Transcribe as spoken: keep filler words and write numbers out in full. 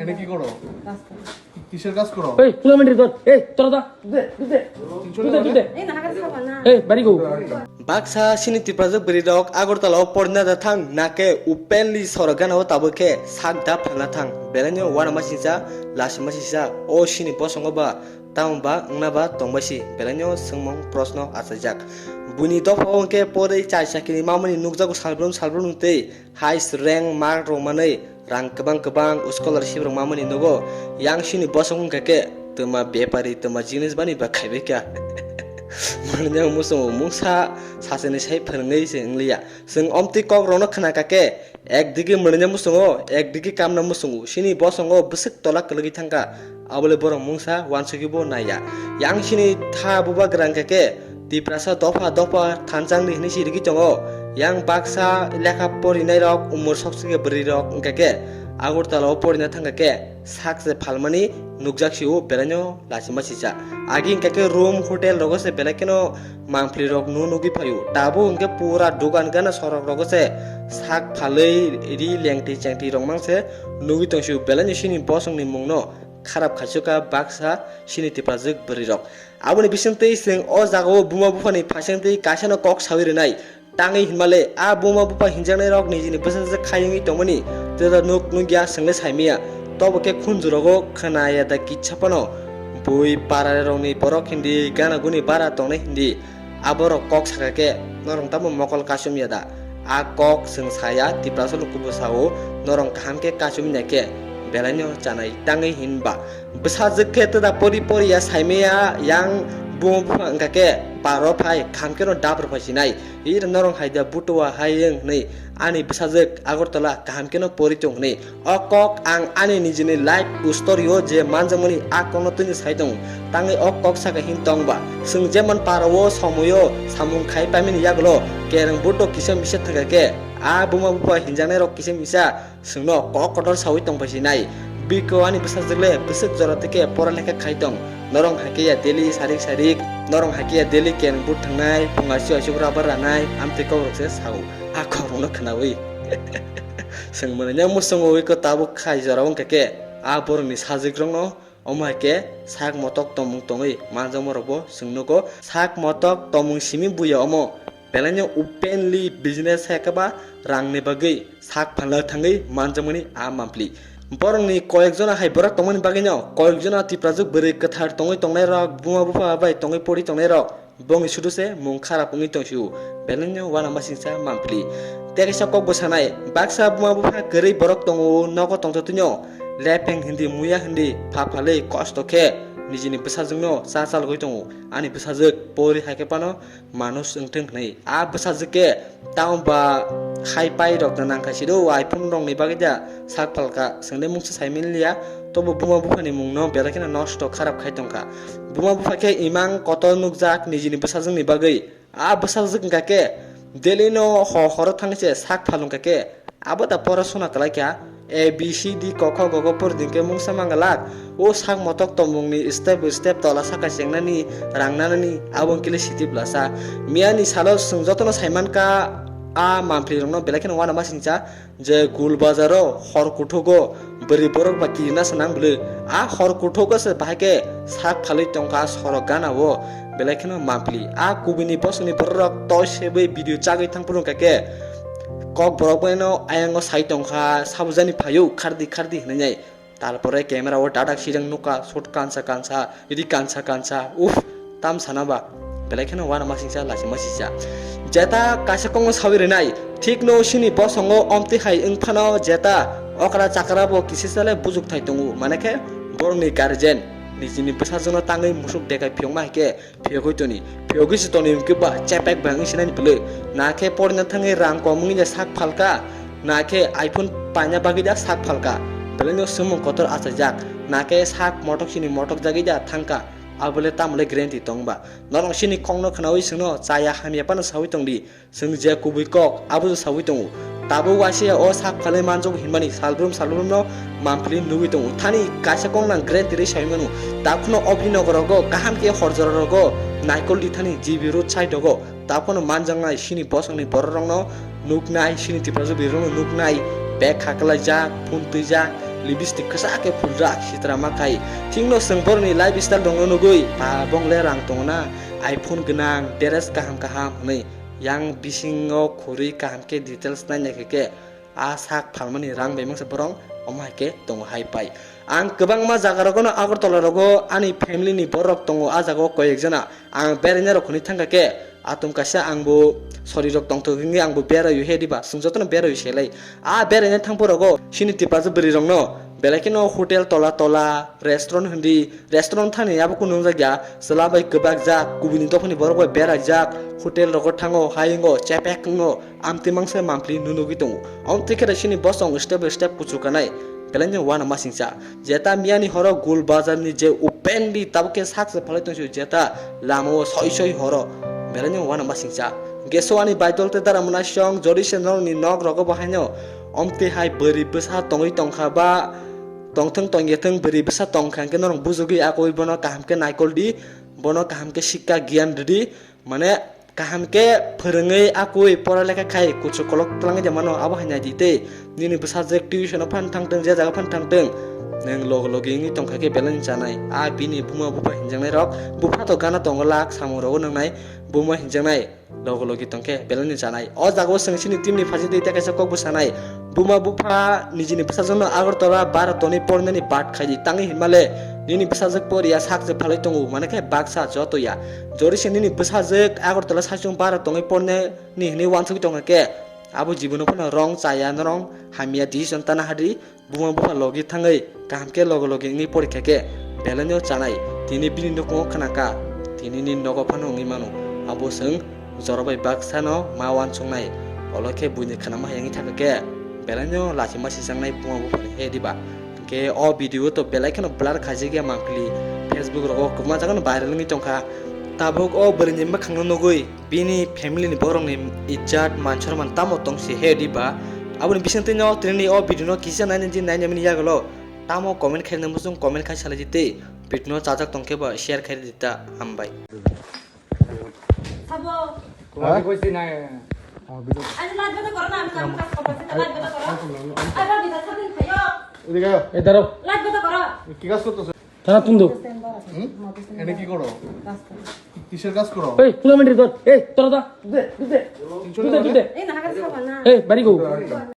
এনে কি করো? কিসের কাজ করো? এই, তুই আমার রিপোর্ট। এই, তোরা দা। দে, দে, দে। তিনশো টাকা দে। এই, বাড়ি গো। Baksa chini Tiprajwk bwrwi rok Agartala o porina da thang, na khe openly sorok gana o tabuk khe sak da phalna thang. Belai no uanama singcha, lasima singcha, o chini bosongo ba, tamo ba, wngna ba tongbai si, belai no swngmung proshno achaijak. Buini dopha o hwnkhe porwi chai chakiri mamani nukjago salbrum salbrum tei highest rank mark rok manwi rang kwbang kwbang scholarship rok mamani nugo. Yang chini bosong wngkha khe twma bepari, twma jinis bani ba khaibai kha. Mwnwi muchungo mungsa sachani sai phwrwngwi se wngliya. Chwng omtwi kok rokno khna kha khe, ekdigi mwnwi muchungo, ekdigi kamna muchungo. Chini bosongo bwswk tola kwlwgwi thangkha. Abole borok mungsa uansugwi bo naiya. Yang chini tha bubagra hwnkha khe Tiprasa dopha dopha thansa wngdi hinwi si rwgwi tongo. Yang baksa lekha porinairok umor sokchikhe bwrwirok wngkha khe Agartala o porina thangkha khe sak se phalmani nukjak si o belai no lachima sisa. Agi wngkha khe room hotel rogo se belai kheno mangpli rok no nugwi phaio. Tabuk hwnkhe pura dugan gana sorok rogo se sak phalwi ri lengtwi chengtwi rok mang se nugwi tong si o belai no chini bosongni mungno kharap khaisukha baksa chini Tiprajwk bwrwi rok. Aboni bisingtwi chwng o jagao buma buphani phaisingtwi kaisano kok sawi rwnai. Tangwi hinmale a buma bupha hinjaknai rok nijini bwsajwk khai wngwi tongmani twda nuk nukya chwngle saimaya. Tobo khe khunju rogo khwnaya da kitsa phano. Bui para rokni borok hindi gana guni bara tongnai hindi. Aborok kok sakha khe, norong tamo mokol kachomya da? A kok chwng saya, Tiprasa luku bo sao, norong kaham khe kachomya khe, belai no chanai tangwi hinba. Bwsajwk khe twda pori pori ya saimaya yang buma bupha wngkha khe, paro phai, kaham khe no dap rw phai sinai. Ira norong hai da butua hai wng hwnwi, ani bwsajwk Agartala kaham khe no pori tong hwnwi. O kok ang ani nijini life story o je manjakmani a kokno twini sai tongo. Tangwi o kok saka hin tong ba? Chwng jemon para o somoi o samung khai paimani yagulo kereng buto kisa misa thangkha khe a buma bupha hinjaknai rok kisa misa chwngno kok kotor sawi tong phai sinai. Biko ani bwsajwk le bwswk jora tei khe pora lekha khai tong. Norong hai khe ya daily sarik sarik, norong hai khe ya daily kereng but thangnai, phung aisuk aisuk rubber ranai, amtwi kok rok se sao. A kok rokno khnawi. Chwng mwnwi muchungo ui khe tabuk khai jora wngkha khe a borokni sajwk rokno omo hai khe sak motok tongmung tongwi manjakma rokbo chwng nugo. Sak motok tongmung simi buya omo belai no openly business hai khe ba rangni bagwi sak phalna thangwi manjakmani a mampli. Borokni koyek jona hai borok tongmani bagwi no koyek jona Tiprajwk bwrwi kwthar tongwi tongnai rok, buma bupha bai tongwi pori tongnai rok. Bongni sudu se mung kharap wngwi tong sio, belai no uanama singcha mampli. Tei kaisa kok bo sanai, baksa buma bupha kwrwi borok tongo, nogo tongtotwino, lepeng hindi, muya hindi, pha phalwi kosto khe nijini bwsajwkno cha chalogwi tongo. Ani bwsajwk pori hai khe phano manush wngthwng hwnwi. A bwsajwk khe Tamo ba hai pai rok da nangkha siro, iPhone rokni bagwi da sak phalka, chwngde mungsa sai manliya, tobo buma buphani mungno belai kheno nosto kharap khai tongkha. Buma bupha khe imang kotor nukjak nijini bwsajwkni bagwi. A bwsajwk wngkha khe daily no ho horo thangwi se sak phalungkha khe abo da porasona kwlaikha. A B C D, ko kho go go pori din khe mungsa mangalak. O sak motok tongmungni step by step tola saka chengnani, rang nanani, abo wngkhe le siti blasa. Miyani salo chwng jotono saimankha, a mampli rokno belai kheno uanama singcha je Gul Bazaro hor kuthugo bwrwi borok ba kirina sa nang bwlwi. A hor kuthugo se bahai khe sak phalwi tongkha sorok gana o, belai kheno mampli. A kubuni bosongni borok rok toi sebwi video chagwi thang phuru wngkha khe kok borok bai no ayang o sai tongkha, sabujani phaio khardi khardi hinwi nai. Tarpore camera o dadak sijak nukha, shot kansa kansa, ri kansa kansa, uff, tam sana ba. Belai kheno uanama singcha, lachima singcha. Jeta kaisa kokno sawi rwnai, thik no sini bosongo omtwi hai wng phano jeta okra chakra bo kisisa le bujukthai tongo, mane khe borokni guardian nijini bwsajwkno tangwi musuk dekai phiyokma hai khe phiyogwi toni, phiyogwi se toni hwnkhe ba chepek bang wngse nani bwlwi. Na khe porina thangwi rang kom wngya sak phalka, na khe iPhone paina bagwi da sak phalka. Bwlwino swngmung kotor achaijak, na khe sak motok sini motok jagwi da thangka, abole tamole guarantee tong ba? Norok sini kokno khnawi swngno chaya hamya phano sawi tongdi. Chwng je kubui kok, abo se sawi tongo. Tabuk waisa o sak phalwi manjago hinmani salbrum salbrumno mampli nugwi tongo. Thani kaisa kok nang guarantee rwi sawi mano. Takhwno obini nokorogo kaham khe hor jora rogo naikol di thani G B road side rogo Taphano manjaknai, chini bosongni bororokno nuknai, chini Tiprasa birokno nuknai, bag khaklaijak, phone twijak, lipstick kwchak khe phuljak, sitra ma khai. Thikno chwng borokni lifestyle rokno nugwi, ba bong le rang tongo na, iPhone gwnang, dress kaham kaham hwnwi, yang bisingo khurwi kaham khe details nainai khe khe, a sak phalmani rang bai mangsa borok omo hai khe tongo hai pai. Ang kwbangma jaga rogo no Agartala rogo ani family ni borok tongo, a jaga o koi ek jana ang beraina rok hwnwi thangkha khe atom kaisa ang bo sori rok tongthok wngwi ang bo beraio he diba, chwng jotono beraio selai. A beraina thangpa rogo chini Tiprasa bwrwi rok no belai kheno hotel tola tola, restaurant hwnwi, restaurant thani abo kunu nungjak ya, chwla bai kwbak jak, kubuni dophani borok bai berai jak, hotel rogo thango, hayungo, chepek wngo, amtwi mangsa mampli nunugwi tongo. Amtwi khe chini bosong step by step kuchuk kanai, belai no uanama singcha. Jeta miyani horo Gul Bazar ni je open di tabuk khe sak se phalai tongsi jeta lama o soi soi horo, belai no uanama singcha. Geso ani baitol te dara mwnai song jodi se norok ni nok rogo bo haino amtwi hai bwrwi bwsa tongwi tongkha ba tongthwng tongya thwng bwrwi bwsa tongkha hwnkhe norok bujugwi akoi bono kaham khe naikol di, bono kaham khe sikka giyan rwdi, mane kaham khe phwrwngwi akoi pora lekha khai kuchuk kolok twlangwi de mano abo hai nai di tei nini bwsajwk tuition o phan thangtwng je jaga phan thangtwng nwng logi logi wngwi tongkha khe belai no chanai a bini buma bupha hinjaknai rok bupha to gana tongo lak samung rogo nwngnai buma hinjaknai. Logo logi tongkhe belai ni chanai. O jaga o chwng chini team ni phaji twi tei kaisa kok bwsanai. Buma bupha nijini bwsajwk no Agartala bara tonwi pornani bat khaidi tangwi hinmale nini bwsajwk poriya sak je phalwi tongo mane khe baksa joto ya. Jori se nini bwsajwk Agartala saichung bara tongwi pornani hinwi wansugwi tongkha khe abo jibono phano rong chaya norong hamya decision tana hadi. Buma bupha logi thangwi kaham khe logo logi wngwi porikha khe belai no chanai. Tini bini nukhungo khna kha, tini ni nogo phano wngwi mano. Abo chwng jora bai baksa no ma uansuknai. Olo khe buini khna ma hai wngwi thangkha khe belai no lachima sijaknai buma bupha ni he diba. Hwnkhe o video to belai kheno blur khaijak ya mampli Facebook rogo kwbangma jaga no viral wngwi tongkha. Tabuk o bwrwi ni mwkhang no nugwi bini family ni borok ni ijat man sorman tamo tong si he di ba? Aboni bisingtwi no tini ni o video no kisa nai nai di nai nai mani yagulo tamo comment khai nang muchung comment khai salai di tei video no chajak tong khe ba share khai di ta hambai. Sabo. তোমাকে কইছি না। আজ লাইট বন্ধ করো না, আমি কাম কাজ করতেছি, তো লাইট বন্ধ করো। আবার বিনা সাথে খাইও। এদিকে আয়। এই দাঁড়াও। লাইট বন্ধ করো। কি কাজ করতেছো? তারা তুন্দো। হুম? এটা কি করো? কিসের কাজ করো? এই, তুই আমি ধর। এই, তোরা দা। দে, দে। তিনশো টাকা দে, দে। এই, বাড়ি গো।